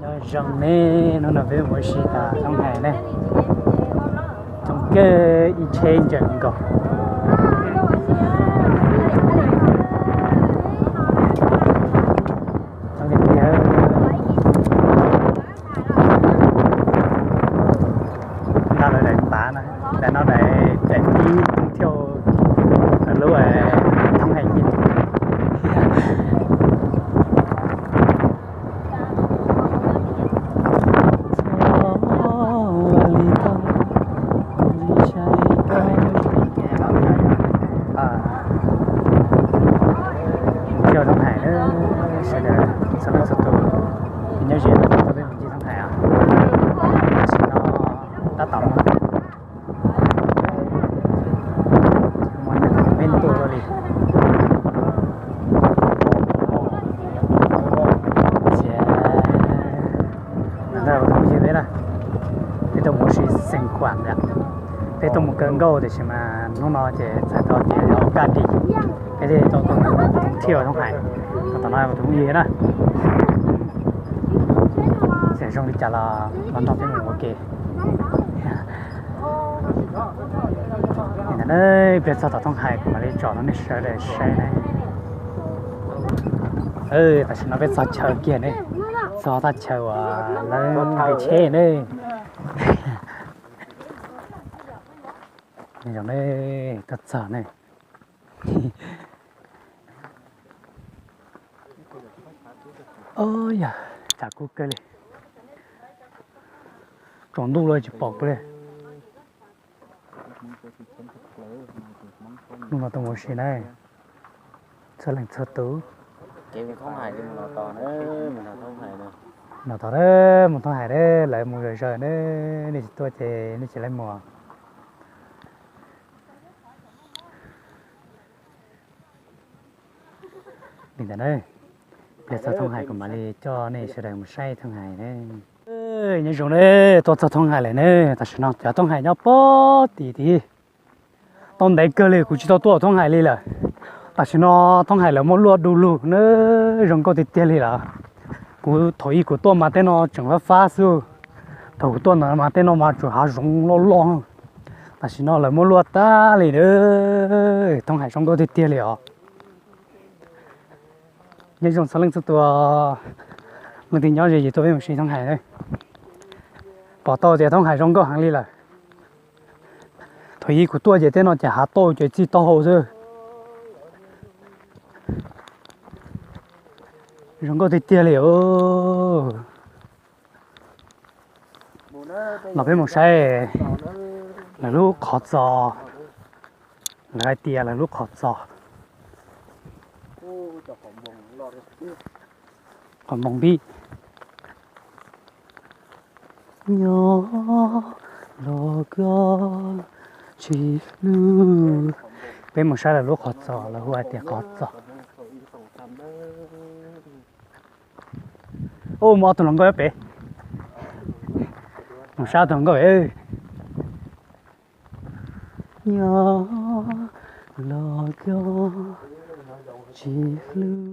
Nyob zoo ne, hnub no peb mus ua si tom Thoob Hais ne. Coob kawg, ib tsheb ntsaws nkaus. Coob tiag tiag. Nqa lawv daim pav no, daim no daim, daim pib thiaj lub Thoob Hais Nyiaj. Mus ncig Thoob Hais na, sawv daws txhua leej txhua tus, nyob ze no tau peb mus ncig Thoob Hais os. Tam sim no tab tom mus, mus nees nkaum peb ntu li. Ntawd tus yawg peb na, peb tuaj mus ua si xeem khuam ntawd, peb tuaj mus kaw nkauj tiam sis mas hnub no ces txhais tau tias yog kaj dim, peb thiaj tau tuaj mus thiaj Thoob Hais. Tos no tus yawg na, txawm zoo li cas los los nrog peb mus ua ke. Ntawm no peb txog tom Thoob Hais kuv mam li tsom rau nej sawv daws saib ne. Tam sim no peb txog chaw kiag ne, txog thaj chaw uas lawv nqis tsheb ne. Zoo ne, tuaj txog ne. Yog tshav kub kawg li, tsaus ntuj los tsis pom kuv li. Hnub no tuaj mus ua si na, txhua leej txhua tus. Mus tom, mus Thoob Hais na, lawv mus zom zaws na, nej tsis tuaj ces nej tsis laib mus. Li ntawd na, pliag txog Thoob Hais kuv mam li coj nej sawv daws mus saib Thoob Hais na. Nyob zoo ne, tuaj txog Thoob Hais lawm ne, tam sim no cov Thoob Hais nyob pog tim tid. Tau ntev kawg li kuv tsis tau tuaj Thoob Hais li lawm. Tam sim no Thoob Hais lawv muaj luaj du lug na, zoo nkauj tiag tiag li lawm. Kuv thaum ub kuv tuaj mas tej no tseem fab fab xwb, thaum kuv tuaj ntawd mas tej no mas tsuas hav zoov loj loj. Tam sim no lawv muaj luaj tag li, Thoob Hais zoo nkauj tiag tiag li os. Nyob zoo txhua leej txhua tus, leej twg nyob ze ces tuaj peb mus saib Thoob Hais. Pom tau tias Thoob Hais zoo nkauj heev li lawm. Thaum ub kuv tuaj ces tej no ces hav tauj ces txij taub hau xwb. Zoo nkauj tiag tiag li os. Los peb mus saib lawv lub qhov txos, lawv hais tias lawv lub qhov txos, qhov npoo pib. Nyob los koj tsis hlub. Peb mus saib lawv lub qhov txos, lawv hu hais tias qhov txos. Ub, muaj ob tug hluas nkauj pem. Mus saib ob tug hluas nkauj pem. Nyob los koj tsis hlub.